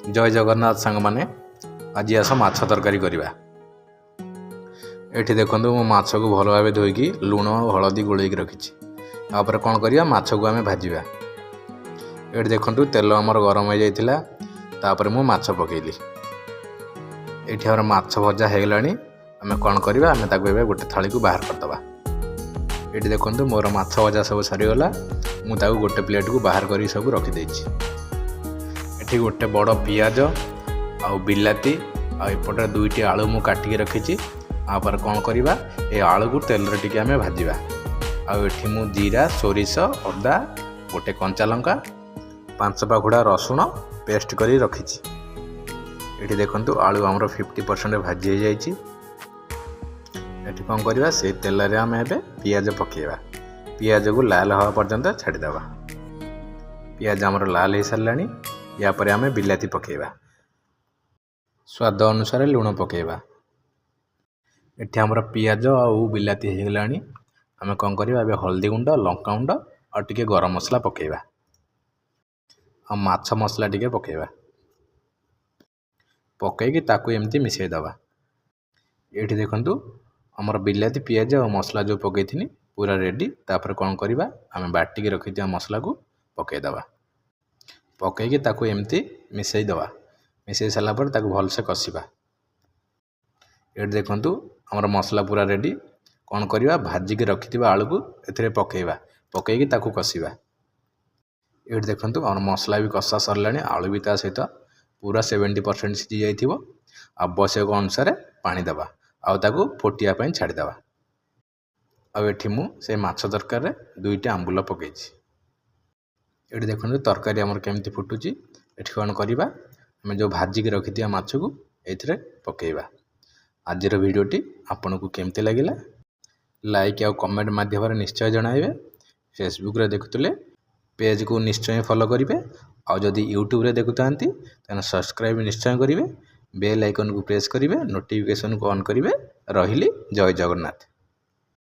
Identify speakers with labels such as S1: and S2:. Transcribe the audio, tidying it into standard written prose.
S1: ଜୟ ଜଗନ୍ନାଥ ସାଙ୍ଗମାନେ, ଆଜି ଆସ ମାଛ ତରକାରୀ କରିବା। ଏଠି ଦେଖନ୍ତୁ, ମୁଁ ମାଛକୁ ଭଲ ଭାବେ ଧୋଇକି ଲୁଣ ଆଉ ହଳଦୀ ଗୋଳେଇକି ରଖିଛି। ତାପରେ କ'ଣ କରିବା? ମାଛକୁ ଆମେ ଭାଜିବା। ଏଠି ଦେଖନ୍ତୁ, ତେଲ ଆମର ଗରମ ହେଇଯାଇଥିଲା। ତାପରେ ମୁଁ ମାଛ ପକେଇଲି। ଏଠି ଆମର ମାଛ ଭଜା ହେଇଗଲାଣି। ଆମେ କ'ଣ କରିବା? ଆମେ ତାକୁ ଏବେ ଗୋଟେ ଥାଳିକୁ ବାହାର କରିଦେବା। ଏଠି ଦେଖନ୍ତୁ, ମୋର ମାଛ ଭଜା ସବୁ ସରିଗଲା। ମୁଁ ତାକୁ ଗୋଟେ ପ୍ଲେଟ୍କୁ ବାହାର କରିକି ସବୁ ରଖିଦେଇଛି। ଏଠି ଗୋଟେ ବଡ଼ ପିଆଜ ଆଉ ବିଲାତି ଆଉ ଏପଟେ ଦୁଇଟି ଆଳୁ ମୁଁ କାଟିକି ରଖିଛି। ତାପରେ କ'ଣ କରିବା? ଏ ଆଳୁକୁ ତେଲରେ ଟିକେ ଆମେ ଭାଜିବା। ଆଉ ଏଠି ମୁଁ ଜିରା, ସୋରିଷ, ଅଦା, ଗୋଟେ କଞ୍ଚା ଲଙ୍କା, 5 ପାଖୁଡ଼ା ରସୁଣ ପେଷ୍ଟ କରି ରଖିଛି। ଏଠି ଦେଖନ୍ତୁ, ଆଳୁ ଆମର 50% ଭାଜି ହେଇଯାଇଛି। ଏଠି କ'ଣ କରିବା? ସେଇ ତେଲରେ ଆମେ ଏବେ ପିଆଜ ପକାଇବା। ପିଆଜକୁ ଲାଲ ହେବା ପର୍ଯ୍ୟନ୍ତ ଛାଡ଼ିଦେବା। ପିଆଜ ଆମର ଲାଲ ହେଇସାରିଲାଣି। ୟା ପରେ ଆମେ ବିଲାତି ପକାଇବା। ସ୍ୱାଦ ଅନୁସାରେ ଲୁଣ ପକାଇବା। ଏଠି ଆମର ପିଆଜ ଆଉ ବିଲାତି ହେଇଗଲାଣି। ଆମେ କ'ଣ କରିବା ଏବେ? ହଳଦୀ ଗୁଣ୍ଡ, ଲଙ୍କା ଗୁଣ୍ଡ ଆଉ ଟିକେ ଗରମ ମସଲା ପକାଇବା ଆଉ ମାଛ ମସଲା ଟିକେ ପକାଇବା। ପକାଇକି ତାକୁ ଏମିତି ମିଶାଇ ଦେବା। ଏଇଠି ଦେଖନ୍ତୁ, ଆମର ବିଲାତି, ପିଆଜ ଆଉ ମସଲା ଯେଉଁ ପକାଇଥିନି, ପୁରା ରେଡ଼ି। ତାପରେ କ'ଣ କରିବା? ଆମେ ବାଟିକି ରଖିଥିବା ମସଲାକୁ ପକାଇଦେବା। ପକାଇକି ତାକୁ ଏମିତି ମିଶାଇ ଦେବା। ମିଶାଇ ସାରିଲା ପରେ ତାକୁ ଭଲସେ କଷିବା। ଏଠି ଦେଖନ୍ତୁ, ଆମର ମସଲା ପୁରା ରେଡ଼ି। କ'ଣ କରିବା? ଭାଜିକି ରଖିଥିବା ଆଳୁକୁ ଏଥିରେ ପକାଇବା। ପକାଇକି ତାକୁ କଷିବା। ଏଇଠି ଦେଖନ୍ତୁ, ଆମର ମସଲା ବି କଷା ସରିଲାଣି। ଆଳୁ ବି ତା ସହିତ ପୁରା 70% ସିଝି ଯାଇଥିବ। ଆବଶ୍ୟକ ଅନୁସାରେ ପାଣି ଦେବା ଆଉ ତାକୁ ଫୁଟିବା ପାଇଁ ଛାଡ଼ିଦେବା। ଆଉ ଏଠି ମୁଁ ସେଇ ମାଛ ତରକାରୀରେ ଦୁଇଟା ଆମ୍ବୁଲ ପକାଇଛି। ଏଠି ଦେଖନ୍ତୁ, ତରକାରୀ ଆମର କେମିତି ଫୁଟୁଛି। ଏଠି କ'ଣ କରିବା? ଆମେ ଯେଉଁ ଭାଜିକି ରଖିଥିବା ମାଛକୁ ଏଇଥିରେ ପକାଇବା। ଆଜିର ଭିଡ଼ିଓଟି ଆପଣଙ୍କୁ କେମିତି ଲାଗିଲା, ଲାଇକ୍ ଆଉ କମେଣ୍ଟ ମାଧ୍ୟମରେ ନିଶ୍ଚୟ ଜଣାଇବେ। ଫେସବୁକ୍ରେ ଦେଖୁଥିଲେ ପେଜ୍କୁ ନିଶ୍ଚୟ ଫଲୋ କରିବେ। ଆଉ ଯଦି ୟୁଟ୍ୟୁବରେ ଦେଖୁଥାନ୍ତି, ତାହେଲେ ସବସ୍କ୍ରାଇବ୍ ନିଶ୍ଚୟ କରିବେ, ବେଲ୍ ଆଇକନ୍କୁ ପ୍ରେସ୍ କରିବେ, ନୋଟିଫିକେସନ୍କୁ ଅନ୍ କରିବେ। ରହିଲି, ଜୟ ଜଗନ୍ନାଥ।